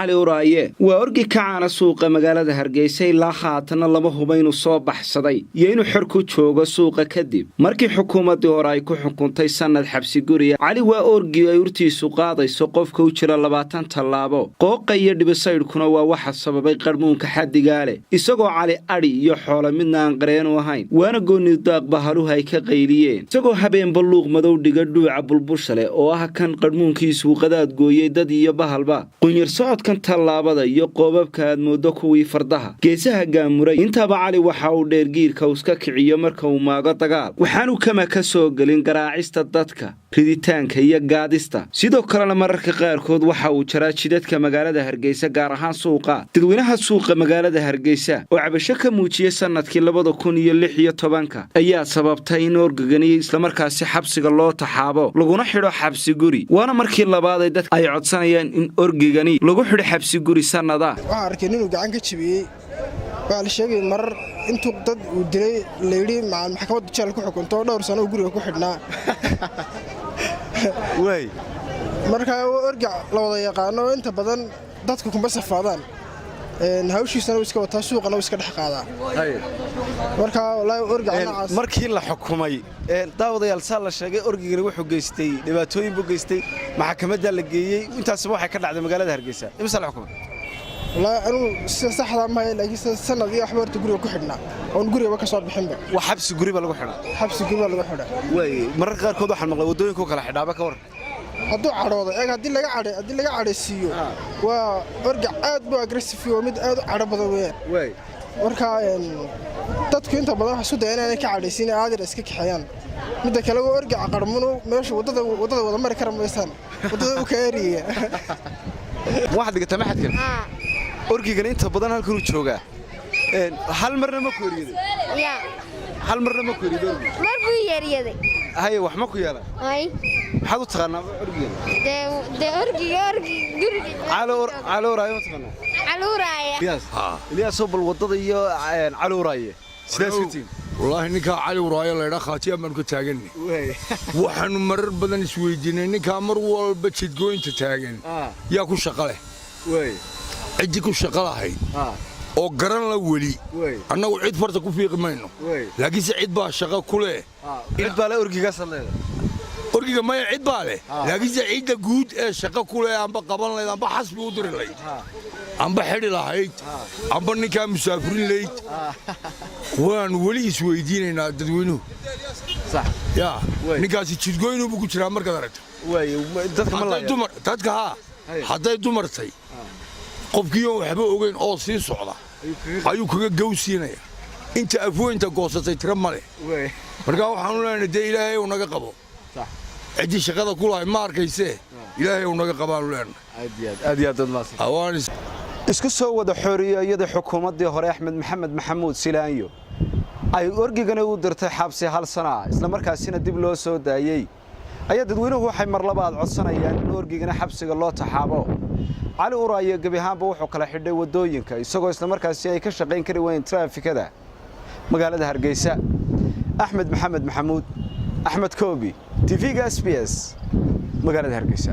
Cali Uraaye waa orgi ka caana suuqa magaalada Hargeysa. Ilaa haatana lama huba inuu soo baxsaday iyo inuu xor ku joogo suuqa kadib markii xukuumaddii hore ay ku xukuntay sannad xabsi guriya. Cali waa orgi ay urtiisu qaadayso qofka u jira 20 tallaabo. Qooqa iyo dhibisaydhkuna waa waxa sababay qarmuunka xaddigaa leh, isagoo Cali adhi iyo xoolo midna aan qareenu ahayn, waana goonidaaq bahaluhu ay ka qayliyeen, isagoo habeenba luuq madow dhiga dhuuca bulbusha leh oo ah kan qarmuunkiisuu qadaad gooyey dad iyo bahalba. Qunyar socodkan tallaabada iyo qoobabka aad mooddo kuwii fardaha geesaha gaamuray, intaba Cali waxa uu dheer giirka iska kiciyo marka uu maago dagaal. Waxaanu kama ka soo gelin garaacista dadka, riditaanka iyo gaadista. Sidoo kalena mararka qaarkood waxa uu jaraa jidadka magaalada Hargeysa, gaar ahaan suuqa. Dadweynaha suuqa magaalada Hargeysa oo cabasho ka muujiyey sannadkii 2016-ka ayaa sababtay in orgagani islamarkaasi xabsiga loo taxaabo, laguna xidho xabsi guri. Waana markii labaad ay dadka ay codsanayaan in orgigani lagu xidho xabsi guri sannada. Waxaan arkay ninuu gacan ka jabiyey. Waxaa la sheegay marar intuu dad uu dilay layidhi maxkamaddu jeel ku xukunto, dhowr sano uu guriga ku xidhnaa. Marka orgac la wada yaqaano, inta badan dadku kuma safaadaan. Hawshiisana uu iska wataa, suuqana uu iska dhex qaadaa. Marka wallaahi orgac noocaas. Markii la xukumay, daawadayaal, saa la sheegay, orgigani wuxuu geystay dhibaatooyin buu geystay, maxkamaddaa la geeyey. Intaasba waxay ka dhacday magaalada Hargeysa. Imisa la xukumay? Wallaahi anugu sida saxdaa maayo, laakiin sida sanad iyo waxba horta guriga ku xidhnaa oon gurigaba ka soo bixinba. Waa xabsi guri baa lagu xidhaa? Xabsi guri baa lagu xidhaa. Waay, mararka qaarkood waxaan maqlay waddooyinku kala xidhaaba, ka war? Hadduu cadhoodo, eeg, haddii laga cadhaysiiyo, waa orgac aad buu aggressive, waa mid aad u cadho badan weeyaan. Marka dadku inta badan waxay isku dayaan inaanay ka cadhaysiin, aadir iska kaxeeyaan. Midda kale, waa orgaca qarmunu, meesha waddada wada mari kara maysaan, waddada u kaariyaya. Waxaad dhigataa maxadkan? Orgigan inta badan halkanuu joogaa. Hal marna ma ku eryaday? Hal marna ma ku eryaday orgi? Mar buu yeeryaday. Haye, wax ma ku yeelan? Ay. Maxaad u taqaanaa orgigan? Dee orgiga, orgi guriga. Calooraayo ma taqaanaa? Caluuraaya. Ilyaas, Ilyaasoo, bal waddada iyo Calooraaye sidaa isku tihiin? Wallaahi ninkaa Cali Uraayo laydhaa khaatiyaan baanu ka taaganay. Waxaannu marar badan isweydiinay, ninkaa mar walba jidgooynta taagan yaa ku shaqa leh? Ciddii ku shaqa lahayd oo garan la weli, annagu cid farta ku fiiqi mayno, laakiinse cid baa shaqa ku leh. Cid baa le orgigaasaad leedahay? Orgiga maya, cid baa leh, laakiinse cidda guud ee shaqa ku leh, amba qaban lahayd, amba xasbi u diri lahayd, amba xidhi lahayd, amba ninkaa musaafurin lahayd, waanu weli isweydiinaynaa dadweynuhu. Yaa ninkaasi jidgoynubu ku jiraa markaad aragto. Dadka ma laaya? Dumar dadka haa, hadday dumartay, qofkii oon waxba ogeyn oo sii socda ayuu kaga gawsiinaya. Inta afweynta goosatay tira ma leh. Marka waxaanu leenahay, dee Ilaahay uu naga qabo ciddii shaqada ku lahay. Ma arkaysee, Ilaahay uu naga qabaanu leenahay. Aad iyo aad, aad iyo aad mahadsan. Isku soo wada xooriyo, iyada xukuumaddii hore Axmed Maxamed Maxamuud Silaanyo ay orgigani u dirtay xabsi hal sana ah, islamarkaasina dib loo soo daayey, ayaa dadweynuhu waxay mar labaad codsanayaan in orgigana xabsiga loo taxaabo. Cali Uraayo gebi ahaanba wuxuu kala xidhay waddooyinka, isagoo islamarkaasi ay ka shaqayn kari waayeen traafikada magaalada Hargeysa. Axmed Maxamed Maxamuud, Axmed Koobi, TV-ga SBS, magaalada Hargeysa.